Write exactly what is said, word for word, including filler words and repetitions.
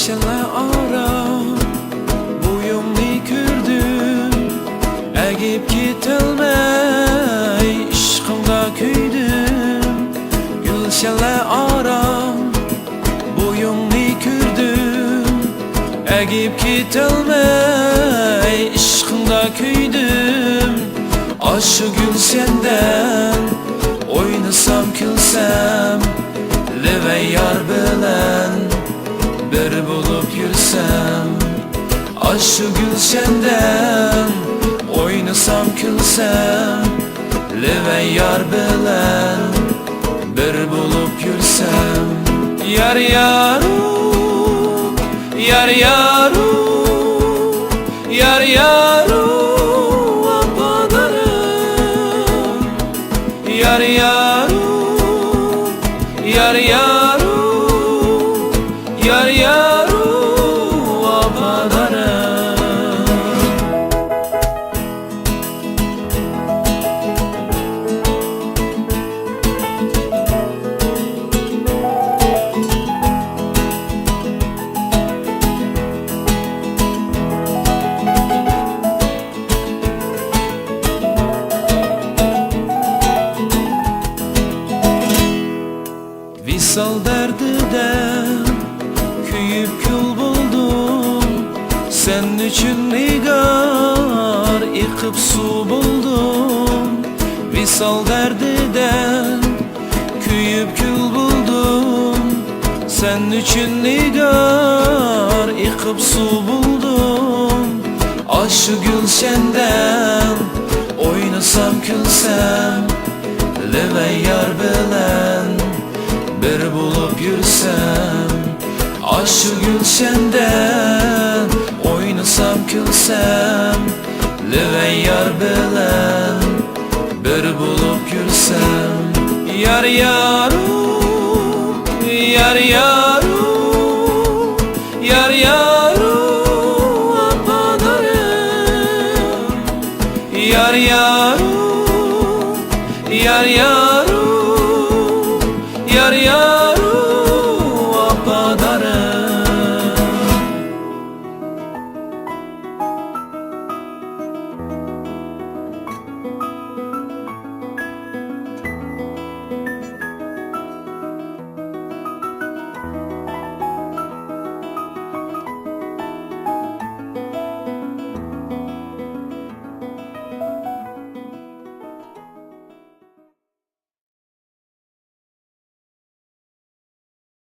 گۈلشەنلەر ئارا بويۇڭنى كۆردۈم، ئەگىپ كېتەلمەي ئىشقىڭدا كۆيدۈم. گۈلشەنلەر ئارا بويۇڭنى كۆردۈم، ئەگىپ كېتەلمەي ئىشقىڭدا كۆيدۈم. ئاشۇ گۈلشەندە ئوينىسام، كۈلسەم، لېۋەن يار بىلەن بىر بولۇپ يۈرسەم. ئاشۇ گۈلشەندە ئوينىسام، كۈلسەم، لېۋەن يار بىلەن بىر بولۇپ يۈرسەم. يار يارۇ، يار يارۇ، يار يارۇ، ۋاپادارىم. يار يارۇ، يار يارۇ، يار يارۇ، ۋاپادارىم. ۋىسال دەردىدە كۆيۈپ كۈل بولدۇم، سەن ئۈچۈن نىگار ئېقىپ سۇ بولدۇم. ۋىسال دەردىدە كۆيۈپ كۈل بولدۇم، سەن ئۈچۈن نىگار ئېقىپ سۇ بولدۇم. ئاشۇ گۈلشەندە ئوينىسام، كۈلسەم، لېۋەن يار بىلەن بىر بولۇپ يۈرسەم. ئاشۇ گۈلشەندە ئوينىسام، كۈلسەم، لېۋەن يار بىلەن بىر بولۇپ يۈرسەم. يار يارۇ، يار يارۇ، يار يارۇ، ۋاپادارىم. يار يارۇ، يار يارۇ،